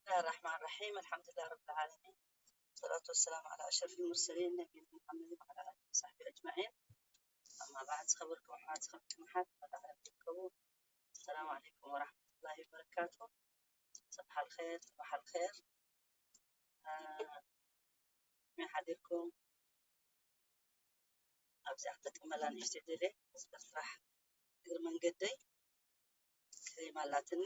الله الرحمن الرحيم. الحمد لله رب العالمين. والصلاة والسلام على أشرف المرسلين نبينا محمد وعلى آله وصحبه أجمعين. أما بعد، ዝኸበርኩም ኣሕዋት፣ ዝኸበርኩም ኣሓት፣ መርሓባ ብኩም። السلام عليكم ورحمة الله وبركاته. صباح الخير، صباح الخير. ከመይ ሓዲርኩም? ኣብዚኣ ክጥቀመላ ንእሽተይ ደልየ፣ ስራሕ እግሪ መንገደይ ክሬም ኣላትኒ።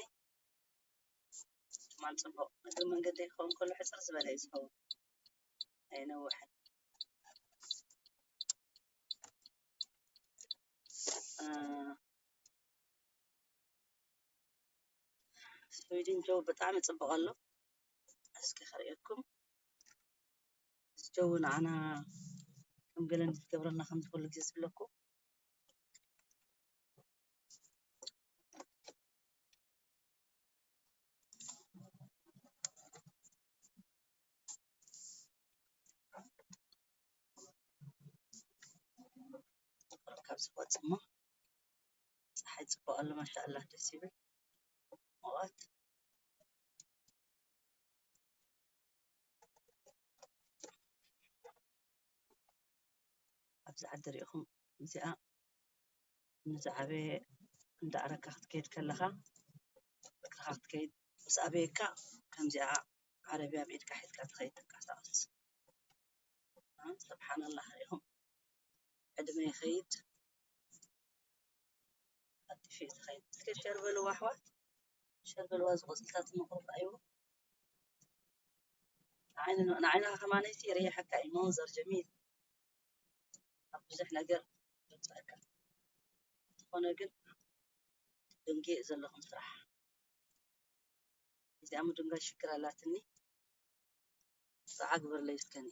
ትማል ጽቡቕ እግሪ መንገደይ ክኸውን ከሎ ሕጽር ዝበለ እዩ ዝኸውን፣ ኣይነውሕን። እ፣ ስዊድን ጀው ብጣዕሚ ጽቡቕ ኣሎ። እስኪ ከርእየኩም። እዚ ጀው ንዓና ከም ገለ እንድትገብረና ከም ዝብሉ ግዜ ዝብለኩም። ካብ ዝወጽእ እሞ ፀሓይ ጽቡቕ ኣሎ። ማሻኣላህ፣ ደስ ይብል። ሙቐት ኣብዚ ዓዲ ሪኢኹም፣ እዚኣ ንዝዓበየ እንዳዕረካ ክትከይድ ከለኻ፣ እግርኻ ክትከይድ ምስ ኣበየካ፣ ከምዚኣ ዓረብያ ብኢድካ ሒዝካ ትኸይድ፣ ትንቀሳቐስ። እ፣ ስብሓንላህ፣ ሪኢኹም፣ ዕድመ ይኸይድ፣ ቀልጢፉ እዩ ዝኸይድ። እስከ ሸር በልዋ ኣሕዋት፣ ሸር በልዋ፣ እዚ ቆፅልታት ምቕሩብ ኣይዎ። ንዓይን-፣ ንዓይንኻ ከማነይቲ ርይሓካ እዩ፣ መንዘር ጀሚል። ኣብ ብዙሕ ነገር ዘውፅኣካ። ዝኾነ ግን ደንጊየ ዘለኹም ስራሕ። እዚኣ ምድንጋይ ሽግር ኣላትኒ። ጸዓ ግበርለይ እስከኒ።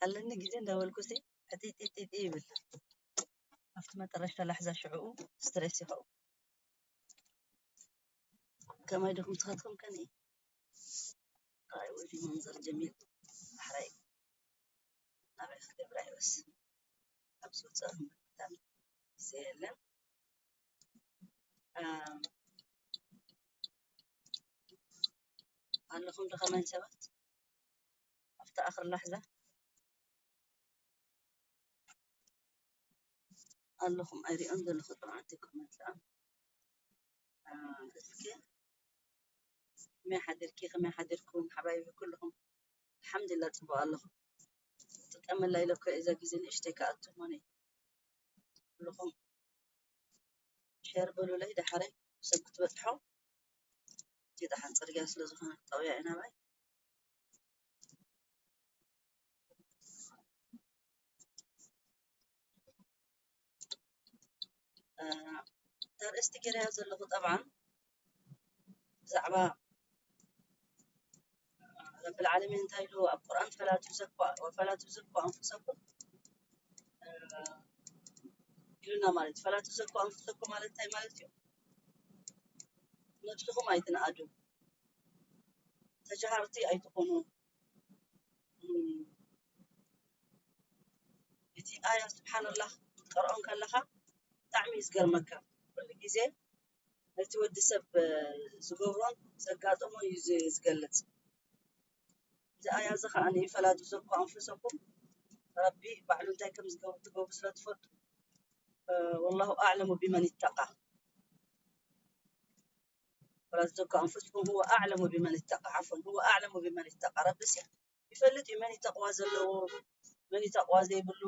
ኣለኒ ግዜ እንዳበልኩ ሲ ሕጢጢጢጢ ይብል። ኣብቲ መጠረሽታ ላሕዛ ሽዕኡ ስትሬስ ይኸው። ከማይ ዲኹም ትኸትኩም ከኒ? ኣይ ወዲ መንዘር ጀሚል ባሕራይ ናበይ ክገብራ ይበስ። ኣብ ዝውፅእ ግዜ የለን። ኣም፣ ኣለኹም ዶ ከማን ሰባት ኣብቲ ኣኽሪ ላሕዛ? ኣለኹም ኣይሪኦን ዘለኹ ጥዑዓት ኮመንት። ኣም፣ ኣም፣ እስኪ ከመይ ሓዲርኪ? ከመይ ሓዲርኩም ሓባይቢ ኩልኹም? ኣልሓምዱሊላህ ጽቡቕ ኣለኹ። ጥቀመላ ኢለ እኮ እዛ ግዜ ንእሽተይ ክኣቱ ሞኔ። ኩልኹም ሸር በሉለይ፣ ዳሕረይ ሰብ ክትበጽሖ። እቲ ደሓን ጽርግያ ስለ ዝኾነ ጠውያ ኢና ባይ። እ፣ እታ ኣርእስቲ ገይረያ ዘለኹ ጠብዓን ብዛዕባ ረብል ዓለሚን እንታይ ኢሉ ኣብ ቁርኣን፣ "ፈላ ቱዘኩ፣ ወፈላ ቱዘኩ ኣንፉሰኩም" ኢሉና ማለት እዩ። "ፈላ ቱዘኩ ኣንፉሰኩም" ማለት እንታይ ማለት እዩ? ነብስኹም ኣይትንኣዱ፣ ተጃሃርቲ ኣይትኹኑ። እም፣ እቲ ኣያ ስብሓንላህ ክትቀርኦ ከለኻ ብጣዕሚ እዩ ዝገርመካ። ኩሉ ግዜ ነቲ ወዲ ሰብ፣ እ፣ ዝገብሮን ዘጋጠሞ እዩ ዝ-፣ ዝገልጽ። እዚ ኣያ እዚ ኸዓ ንፈላ ቱዘኩ ኣንፉሰኩም፣ ረቢ ባዕሉ እንታይ ከም ዝገብር ትገብሩ ስለ ትፈልጡ፣ እ፣ ወላሁ ኣዕለሙ ቢመን ይተቃ። ፈላ ቱዘኩ ኣንፉሰኩም ሁወ ኣዕለሙ ቢመን ይተቃ። ዓፈን፣ ሁወ ኣዕለሙ ቢመን ይተቃ። ረቢ ሲ ይፈልጥ እዩ መን እዩ ተቅዋ ዘለዎ፣ መን እዩ ተቅዋ ዘይብሉ።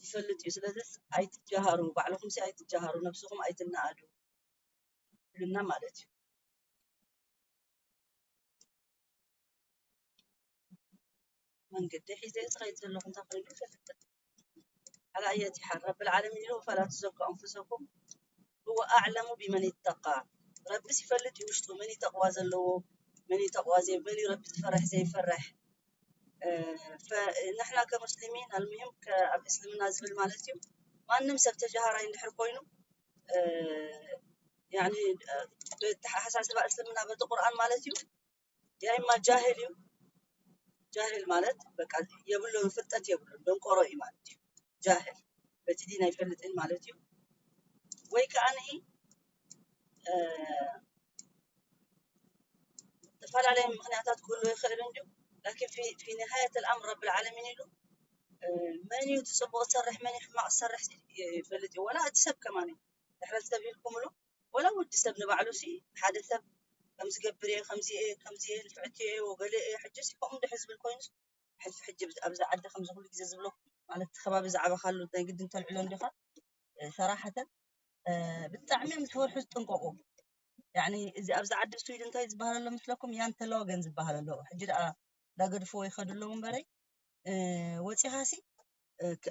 ይፈልጥ እዩ። ስለዚ ኣይትጃሃሩ፣ ባዕልኹም ሲ ኣይትጃሃሩ፣ ነብስኹም ኣይትናኣዱ ኢሉና ማለት እዩ። መንገዲ ሒዘ ዝኸይድ ዘለኹ እንታይ ኮይኑ ይፈልጥ። على أية حال، ረብል ዓለሚን ኢሉ "ፈላ ቱዘኩ ኣንፉሰኩም ሁወ ኣዕለሙ ቢመን ይተቃ". ረቢስ ይፈልጥ እዩ ውሽጡ መን እዩ ተቅዋ ዘለዎ፣ መን እዩ ተቅዋ ዘይ-፣ መን እዩ ረቢ ዝፈርሕ ዘይፈርሕ። እ፣ ፈ-፣ ንሕና ከሙስሊሚን ኣልሙሂም ከ-፣ ኣብ እስልምና ዝብል ማለት እዩ። ማንም ሰብ ተጃሃራይ እንድሕር ኮይኑ፣ እ፣ ያኒ፣ እ፣ ብተሓሳስባ እስልምና በቲ ቁርኣን ማለት እዩ። ያ ኢማ ጃህል እዩ። ጃህል ማለት በቃ የብሉን፣ ፍልጠት የብሉን፣ ደንቆሮ እዩ ማለት እዩ። ጃህል በቲ ዲን ኣይፈልጥን ማለት እዩ። ወይ ከዓ ንኢ ዝተፈላለየ ምክንያታት ክህሉ ይኽእል እንድዩ። ላኪን ፊ ኒሃየት ልኣምር ረብል ዓለሚን ኢሉ መን እዩ እቲ ፅቡቅ ዝሰርሕ መን እዩ ሕማቅ ዝሰርሕ ይፈልጥ እዩ። ወላ እቲ ሰብ ከማን እዩ ድሕረት ሰብ ኢልኩምሉ ወላ ወዲ ሰብ ንባዕሉ ሲ ሓደ ሰብ ከምዚ ገብር እየ ከምዚ እየ ከምዚ እየ ንፍዕቲ እየ ወገለ እየ ሕጂ ሲ ከምኡ ድሕር ዝብል ኮይኑ ሕዚ ሕጂ ኣብዚ ዓዲ ከምዚ ኩሉ ግዜ ዝብሎ ማለት እቲ ከባቢ ዝዓበኻሉ ናይ ግድን ተልዕሎ እንዲኻ ሰራሕተን ብጣዕሚ እዮም ዝፈርሑ ዝጥንቀቁ። ያኒ እዚ ኣብዚ ዓዲ ስዊድ እንታይ ዝበሃል ኣሎ ምስለኩም? ያንተላዋገን ዝበሃል ኣሎ። ሕጂ ደኣ እንዳገድፍዎ ይኸዱ ኣለዉ እምበረይ ወፂኻ ሲ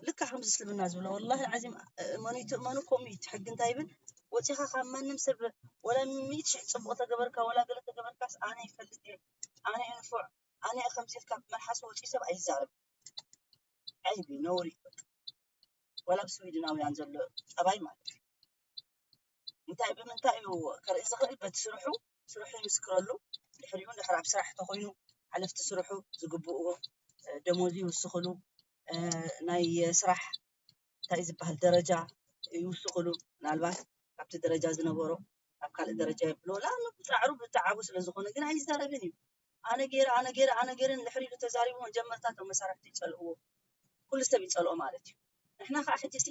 ልካ ከምዚ እስልምና ዝብሎ ወላሂ ዓዚም እመኑ ይትእመኑ ከምኡ እዩ እቲ ሕጊ እንታይ ይብል ወፂኻ ካብ ማንም ሰብ ወላ ሚእቲ ሽሕ ፅቡቅ ተገበርካ ወላ ገለ ተገበርካስ ኣነ ይፈልጥ እየ ኣነ እየ ንፉዕ ኣነ እየ ከምዚ ኢልካ ብመልሓስ ወፂኡ ሰብ ኣይዛረብ ዓይቢ ነውሪ ወላ ብስዊድናውያን ዘሎ ጠባይ ማለት እዩ እንታይ ብምንታይ እዩ ከርኢ ዝኽእል በቲ ስርሑ ስርሑ ይምስክረሉ ድሕሪኡ ድሕር ኣብ ስራሕ ተኮይኑ ሓለፍቲ ስርሑ ዝግብእዎ ደሞዝ ይውስኽሉ ናይ ስራሕ እንታይ ዝበሃል ደረጃ ይውስኽሉ ምናልባት ካብቲ ደረጃ ዝነበሮ ኣብ ካልእ ደረጃ የብሎ ላ ብፃዕሩ ብተዓቡ ስለዝኾነ ግን ኣይዛረብን እዩ ኣነ ገይረ ኣነ ገይረ ኣነ ገይረ ንድሕር ኢሉ ተዛሪቡ መጀመርታ እቶም መሳርሕቲ ይፀልእዎ ኩሉ ሰብ ይፀልኦ ማለት እዩ ንሕና ከዓ ሕጂ ሲ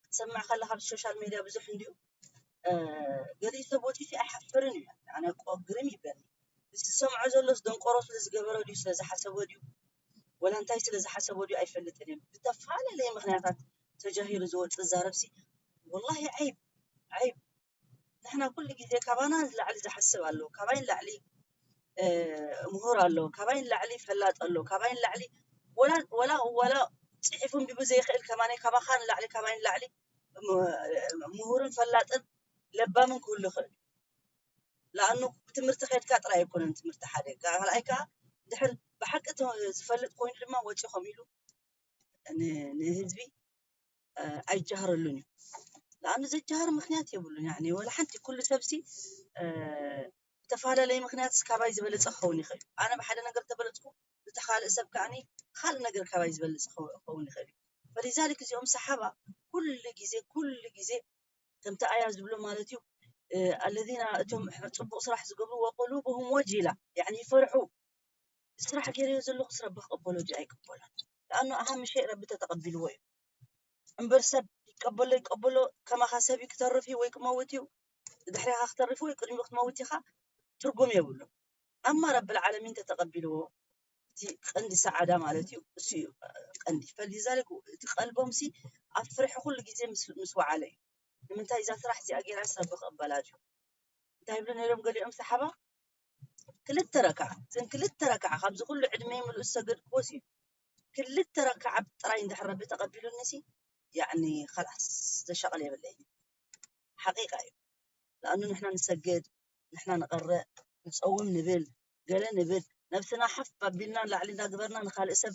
ክትሰምዕ ከለካ ኣብ ሶሻል ሜድያ ብዙሕ እንድዩ ገሊኡ ሰብ ወፂኡ ኣይሓፍርን እዩ ኣነ ቆ ግርም ይብለኒ እዚ ዝሰምዖ ዘሎ ደንቆሮ ስለ ዝገበሮ ድዩ ስለ ዝሓሰቦ ድዩ ወላ እንታይ ስለ ዝሓሰቦ ድዩ ኣይፈልጥን እዩ ብተፈላለየ ምክንያታት ተጃሂሩ ዝወፅእ ዛረብሲ ወላሂ ዓይብ ዓይብ ንሕና ኩሉ ግዜ ካባና ንላዕሊ ዝሓስብ ኣሎ ካባይ ንላዕሊ ምሁር ኣሎ ካባይ ንላዕሊ ፈላጥ ኣሎ ካባይ ንላዕሊ ወላ ወላ ወላ ፅሒፉ ኣንቢቡ ዘይኽእል ከማነይ ካባኻ ንላዕሊ ካባይ ንላዕሊ ምሁርን ፈላጥን ለባምን ክህሉ ይኽእል ለኣኑ ብትምህርቲ ከድካ ጥራይ ኣይኮነን ትምህርቲ ሓደ ካልኣይ ከዓ ድሕር ብሓቂ ዝፈልጥ ኮይኑ ድማ ወፂ ከም ኢሉ ንህዝቢ ኣይጃሃረሉን እዩ ለኣኑ ዘጃሃር ምክንያት የብሉን ያኒ ወላ ሓንቲ ኩሉ ሰብሲ ዝተፈላለየ ምክንያት ካባይ ዝበለፀ ክኸውን ይኽእል ኣነ ብሓደ ነገር ተበለፅኩ እቲ ካልእ ሰብ ከዓ ካልእ ነገር ካባይ ዝበለፀ ክኸውን ይኽእል እዩ ፈሊዛሊክ እዚኦም ሰሓባ ኩሉ ግዜ ኩሉ ግዜ ከምቲ ኣያ ዝብሎ ማለት እዩ ኣለዚና እቶም ፅቡቅ ስራሕ ዝገብሩ ወቁሉብሁም ወጂላ ያኒ ይፈርሑ ስራሕ ገይረዮ ዘለኹ ስረቢ ክቕበሎ ድዩ ኣይቅበሎን ለኣኑ ኣሃም ሸይ ረቢ ተተቐቢልዎ እዩ እምበር ሰብ ይቀበሎ ይቀበሎ ከማኻ ሰብ እዩ ክተርፍ እዩ ወይ ክመውት እዩ ድሕሬኻ ክተርፍ ወይ ቅድሚኡ ክትመውት ኢኻ ትርጉም የብሉ ኣማ ረብል ዓለሚን ተተቐቢልዎ እቲ ቀንዲ ሰዓዳ ማለት እዩ እሱ እዩ ቀንዲ ፈሊዛሊክ እቲ ቀልቦም ሲ ኣብ ፍርሒ ኩሉ ግዜ ምስ ወዓለ እዩ ንምንታይ እዛ ስራሕ እዚኣ ገይራ ሰብ ክቕበላ ድዩ እንታይ ይብሉ ነይሮም ገሊኦም ሰሓባ ክልተ ረክዓ እዘን ክልተ ረክዓ ካብዚ ኩሉ ዕድመ ምሉእ ዝሰገድክዎ ሲ ክልተ ረክዓ ጥራይ እንድሕር ረቢ ተቐቢሉኒ ሲ ያዕኒ ከላስ ዘሻቕል የብለይ ሓቂቃ እዩ ለኣኑ ንሕና ንሰግድ ንሕና ንቐርእ ንፀውም ንብል ገለ ንብል ነብስና ሓፍ ኣቢልና ላዕሊ እንዳግበርና ንካልእ ሰብ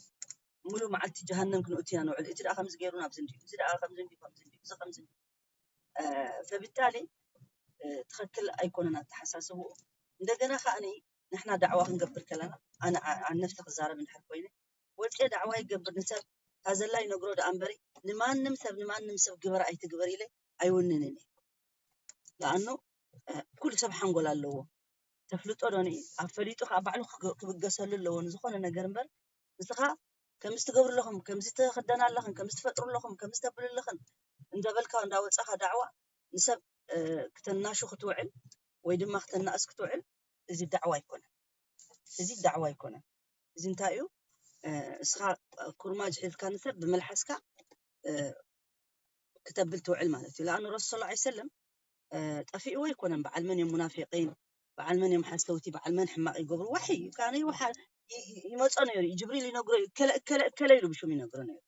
ሙሉ መዓልቲ ጀሃነም ክንእቱ ኢና ንውዕል እቲ ደኣ ከምዚ ገይሩ ናብዚ እንዲ እዚ ደኣ ከምዚ እንዲ ከምዚ እንዲ እዚ ከምዚ እንዲ ፈቢታሊ ትኽክል ኣይኮነን ኣተሓሳስብኡ እንደገና ከዓ ንሕና ዳዕዋ ክንገብር ከለና ኣነ ነፍሲ ክዛረብ እንድሕር ኮይነ ወፅየ ዳዕዋ ይገብር ንሰብ ታዘላ ይነግሮ ደኣ እምበሪ ንማንም ሰብ ንማንም ሰብ ግበር ኣይትግበር ኢለ ኣይውንንን እየ ለኣኑ ኩሉ ሰብ ሓንጎል ኣለዎ ተፍልጦ ዶ ንኢ ኣብ ፈሊጡ ከዓ ባዕሉ ክብገሰሉ ኣለዎ ንዝኾነ ነገር እምበር ንስኻ ከምዚ ትገብሩ ኣለኹም ከምዚ ትኽደና ኣለኽን ከምዚ ትፈጥሩ ኣለኹም ከምዚ ተብሉ ኣለኽን እንዳበልካ እንዳወፃኻ ዳዕዋ ንሰብ ክተናሹ ክትውዕል ወይ ድማ ክተናእስ ክትውዕል እዚ ዳዕዋ ኣይኮነን እዚ ዳዕዋ ኣይኮነን እዚ እንታይ እዩ እስኻ ኩርማጅ ሒዝካ ንሰብ ብመልሓስካ ክተብል ትውዕል ማለት እዩ ለኣኑ ረሱል ላ ሰለም ጠፊእዎ ኣይኮነን በዓል መን እዮም ሙናፊቂን በዓል መን እዮም ሓሰውቲ በዓል መን ሕማቕ ይገብሩ ዋሒ ካነ ይመፆ ነይሩ እዩ ጅብሪል ይነግሮ እዩ እከለ እከለ እከለ ኢሉ ብሽም ይነግሮ ነይሩ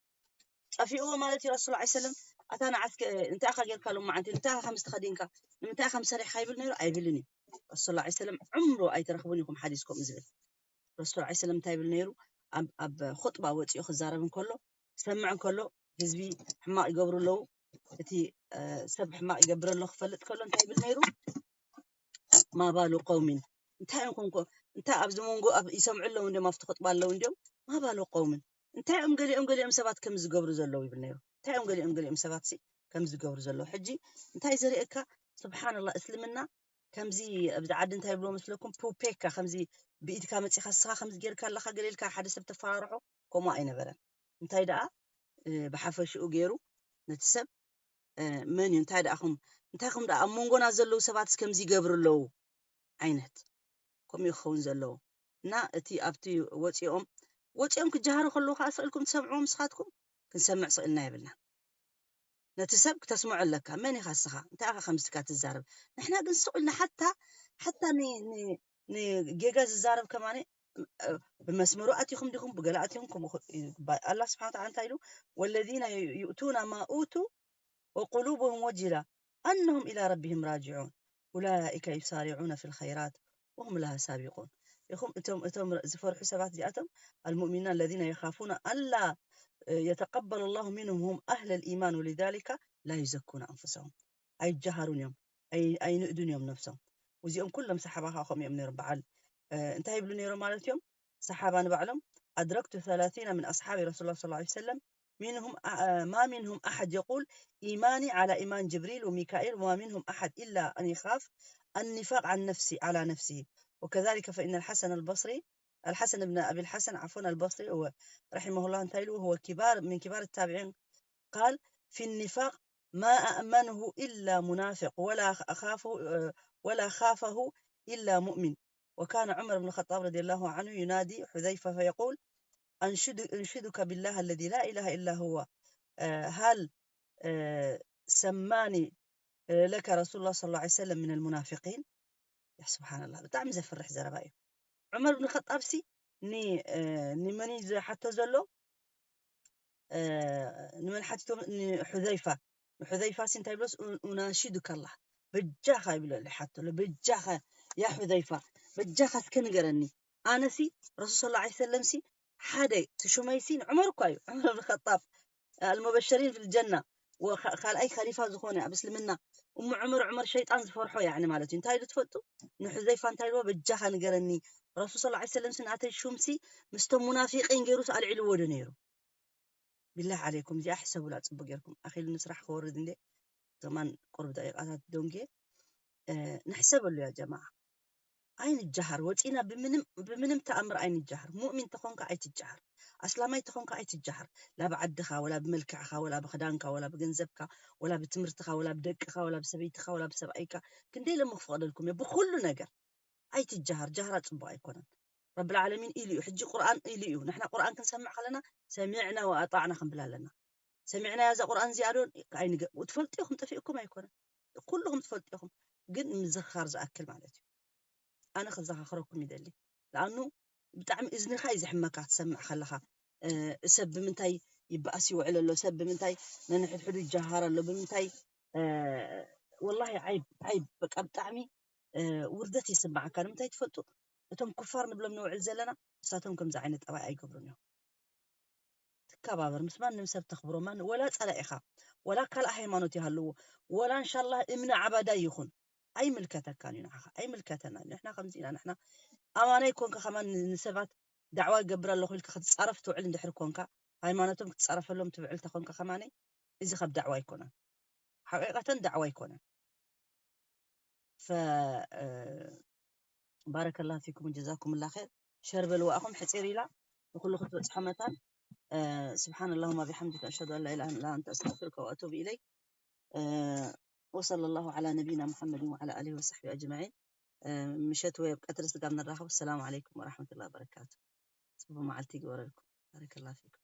ጠፊእዎ ማለት እዩ ረሱል ላ ሰለም ኣታ ንዓስከ እንታይ ኢኻ ጌርካ ሎም መዓንቲ እንታይ ኢኻ ከምዚ ተኸዲንካ ንምንታይ ኢኻ ሰሪሕካ ይብል ነይሩ ኣይብልን እዩ ረሱል ላ ሰለም ዕምሩ ኣይተረኽቡን ኢኹም ሓዲስ ከምኡ ዝብል ረሱል ላ ሰለም እንታይ ይብል ነይሩ ኣብ ኹጥባ ወፂኡ ክዛረብ እንከሎ ክሰምዕ እንከሎ ህዝቢ ሕማቕ ይገብሩ ኣለዉ እቲ ሰብ ሕማቕ ይገብር ኣሎ ክፈልጥ ከሎ እንታይ ይብል ነይሩ ማባሉ ቀውሚን እንታይ እዮም ኮንኮ እንታይ ኣብዚ መንጎ ይሰምዑ ኣለዉ እንዲም ኣብቲ ኹጥባ ኣለዉ እንዲም ማባሉ ቀውምን እንታይ እዮም ገሊኦም ገሊኦም ሰባት ከም ዝገብሩ ዘለዉ ይብል ነይሩ እንታይ እዮም ገሊኦም ገሊኦም ሰባት ሲ ከም ዝገብሩ ዘለዉ። ሕጂ እንታይ ዘርእየካ? ስብሓንላ፣ እስልምና ከምዚ ኣብዚ ዓዲ እንታይ ይብሎ መስለኩም? ፑፔካ፣ ከምዚ ብኢድካ መጺኻ ንስኻ ከምዚ ጌርካ ኣለኻ፣ ገለ ኢልካ ሓደ ሰብ ተፈራርሖ፣ ከምኡ ኣይነበረን። እንታይ ደኣ፣ እ፣ ብሓፈሽኡ ገይሩ ነቲ ሰብ፣ እ፣ መን እዩ? እንታይ ደኣ ኹም፣ እንታይ ኹም ደኣ ኣብ መንጎና ዘለዉ ሰባት ከምዚ ይገብሩ ኣለዉ ዓይነት፣ ከምኡ እዩ ክኸውን ዘለዎ። እና እቲ ኣብቲ ወጺኦም፣ ወጺኦም ክጀሃሩ ከለዉ ከኣ ስቕ ኢልኩም ትሰምዕዎም ንስኻትኩም? ክንሰምዕ ስቕ ኢልና የብልና። ነቲ ሰብ ክተስምዖ ኣለካ። መን ኢኻ ንስኻ? እንታይ ኢኻ ከምዚ ኢልካ ትዛረብ? ንሕና ግን ስቕ ኢልና ሓታ፣ ሓታ ን-፣ ን-፣ ንጌጋ ዝዛረብ ከማን፣ እ፣ ብመስመሩ ኣቲኹም ዲኹም፣ ብገለ ኣቲኹም፣ ከምኡ ኽ-፣ ይግባእ። ኣላህ ስብሓነ ወተዓላ እንታይ ኢሉ? "ወለዚነ ዩእቱነ ማ ኡቱ ወቁሉቡሁም ወጅላ ኣነሁም ኢላ ረቢሂም ራጅዑን ኡላኢከ ዩሳሪዑነ ፊል ኸይራት ወሁም ለሃ ሳቢቁን." ኢኹም እቶም፣ እቶም ዝፈርሑ ሰባት እዚኣቶም፣ ኣልሙእሚኑን ኣለዚነ የኻፉነ ኣላ የተቀበለ ላሁ ሚንሁም ሁም ኣህለል ኢማን ወሊዛሊካ ላ ዩዘኩነ ኣንፉሰሁም። ኣይጀሃሩን እዮም፣ ኣይ-፣ ኣይንእዱን እዮም ነብሶም። እዚኦም ኩሎም ሰሓባ ከዓ ከምኡ እዮም ነይሮም። በዓል፣ እ፣ እንታይ ይብሉ ነይሮም ማለት እዮም? ሰሓባ ንባዕሎም፣ "ኣድረክቱ ሰላሲነ ምን ኣስሓቢ ረሱል ላ ሰለላሁ ዐለይሂ ወሰለም፣ ሚንሁም አ-፣ ማ ሚንሁም ኣሐድ የቁል ኢማኒ ዐላ ኢማን ጅብሪል ወሚካኢል፣ ወማ ሚንሁም ኣሐድ ኢላ ኣን የኻፍ ኣኒፋቅ ዐን ነፍሲ ዐላ ነፍሲሂ። ወከዛሊከ ፈኢነ ኣልሐሰን ኣልበስሪ፣ ኣልሐሰን እብን ኣቢል ሐሰን፣ ዐፍወን፣ ኣልበስሪ፣ ወ-፣ ረሒመሁላህ እንታይ ኢሉ? ወሁወ ኪባር፣ ምን ኪባር ታቢዒን ቃል፣ ፊ ኒፋቅ ማ ኣእመንሁ ኢላ ሙናፊቅ፣ ወላ ኣኻፈሁ፣ ወላ ኻፈሁ ኢላ ሙእሚን። ወካነ ዑመር ብን ኸጣብ ረዲየላሁ ዐንሁ ዩናዲ ሑዘይፈ ፈየቁል፣ "ኣንሹዱ-፣ እንሹዱከ ቢላህ ኣለዚ ላ ኢላሃ ኢላ ሁወ፣ እ፣ ሃል፣ እ፣ ሰማኒ፣ እ፣ ለከ ረሱሉላህ ሰለላሁ ዐለይሂ ወሰለም ሚነል ሙናፊቂን?" ያ ስብሓንላህ፣ ብጣዕሚ ዘፍርሕ ዘረባ እዩ። ዑመር ብን ኸጣብ ሲ ኒ-፣ እ፣ ንመን እዩ ዝሓቶ ዘሎ? እ፣ ንመን ሓቲቶም? ንሑዘይፋ። ንሑዘይፋ ሲ እንታይ ብሎስ? ኡ-፣ ኡናሺዱከ ኣላህ፣ በጃኻ ይብሎ ኣሎ፣ ይሓቶ ኣሎ፣ በጃኻ፣ ያ ሑዘይፋ፣ በጃኻ እስከ ንገረኒ። ኣነ ሲ ረሱል ሰለላሁ ዐለይሂ ወሰለም ሲ ሓደ ትሹመይ ሲ ንዑመር እኳ እዩ፣ ዑመር ብን ኸጣብ፣ ኣልሙበሸሪን ፊል ጀና፣ ወ-፣ ኸ-፣ ካልኣይ ኸሊፋ ዝኾነ ኣብ እስልምና፣ እሙ ዑመር፣ ዑመር ሸይጣን ዝፈርሖ ያዕኒ ማለት እዩ። እንታይ ኢሉ ትፈልጡ? ንሑዘይፋ እንታይ ኢልዎ? በጃኻ ንገረኒ፣ ረሱል ሰለላሁ ዐለይሂ ወሰለም ሲ ናተይ ሹም ሲ ምስቶም ሙናፊቂን ገይሩ ሲ ኣልዒልዎ ዶ ነይሩ? ቢላህ ዓለይኩም፣ እዚኣ ሕሰቡላ ጽቡቅ ጌርኩም። ኣኺሉ ንስራሕ ክወርድ እንዴ፣ ከማን ቁሩብ ደቂቃታት ደንጌ፣ እ፣ ንሕሰበሉ ያ ጀማዓ። ኣይንጀሃር፣ ወጺና ብምንም፣ ብምንም ተኣምር ኣይንጀሃር። ሙእሚን ተኾንካ ኣይትጀሃር። ኣስላማይ ተኾንካ ኣይትጀሃር። ላ ብዓድኻ፣ ወላ ብመልክዕኻ፣ ወላ ብኽዳንካ፣ ወላ ብገንዘብካ፣ ወላ ብትምህርትኻ፣ ወላ ብደቅኻ፣ ወላ ብሰበይትኻ፣ ወላ ብሰብኣይካ። ክንደይ ለሞ ክፈቕደልኩም እየ፣ ብኹሉ ነገር። ኣይትጀሃር፣ ጃህራ ጽቡቕ ኣይኮነን። ረብል ዓለሚን ኢሉ እዩ። ሕጂ ቁርኣን ኢሉ እዩ። ንሕና ቁርኣን ክንሰምዕ ከለና ሰሚዕና ወኣጣዕና ክንብል ኣለና። ሰሚዕናያ እዛ ቁርኣን እዚኣ ዶ ኣይንገ-፣ ትፈልጡ ኢኹም፣ ጠፊእኩም ኣይኮነን። ኩልኹም ትፈልጡ ኢኹም። ግን ምዝኽኻር ዝኣክል ማለት እዩ። ኣነ ክዘኻኽረኩም ይደሊ። ለኣኑ ብጣዕሚ እዝንኻ እዩ ዝሕመካ ትሰምዕ ከለኻ። እ፣ ሰብ ብምንታይ ይበኣስ ይውዕል ኣሎ፣ ሰብ ብምንታይ ነንሕድሕዱ ይጀሃር ኣሎ፣ ብምንታይ፣ እ፣ ወላሂ ዓይብ፣ ዓይብ፣ በቃ ብጣዕሚ፣ እ፣ ውርደት ይስምዓካ። ንምንታይ ትፈልጡ? እቶም ኩፋር ንብሎም ንውዕል ዘለና፣ ንሳቶም ከምዚ ዓይነት ጠባይ ኣይገብሩን እዮም። ትከባበር፣ ምስ ማንም ሰብ ተኽብሮ፣ ማን-፣ ወላ ጸላኢኻ፣ ወላ ካልእ ሃይማኖት ይሃልዎ፣ ወላ እንሻላህ እምነ ዓባዳይ ይኹን፣ ኣይምልከተካን እዩ ንዓኻ፣ ኣይምልከተናን። ንሕና ከምዚ ኢና፣ ንሕና ኣማናይ ኮንካ ከማን ን-፣ ንሰባት ዳዕዋ ይገብር ኣለኹ ኢልካ ክትጻረፍ ትውዕል እንድሕር ኮንካ፣ ሃይማኖቶም ክትጻረፈሎም ትውዕል ተኾንካ ከማን፣ እዚ ካብ ዳዕዋ ኣይኮነን። ሓቂቀተን ዳዕዋ ኣይኮነን። ፈ-፣ እ፣ ባረከላሁ ፊኩም ወጀዛኩሙላህ ኸይር። ሸር በልዋ ኣኹም ሕፂር ኢላ ንኩሉ ክትበፅሖ መታን። እ፣ ስብሓን ኣላሁማ ቢሓምዲከ ኣሽሀዱ ኣን ላ ኢላሃ ኢላ ኣንተ ኣስተግፊሩከ ወኣቱቡ ኢለይክ። እ፣ ወሰለ ላሁ ዓላ ነቢይና ሙሐመድን ወዓላ ኣሊሂ ወሰሕቢሂ ኣጅመዒን። እ፣ ምሸት ወይ ኣብ ቀትሪ ስጋብ ንራኸብ። ሰላም ዓለይኩም ወረሕመቱላሂ ወበረካቱ። ፅቡቅ መዓልቲ ይግበረልኩም። ባረከላሁ ፊኩም።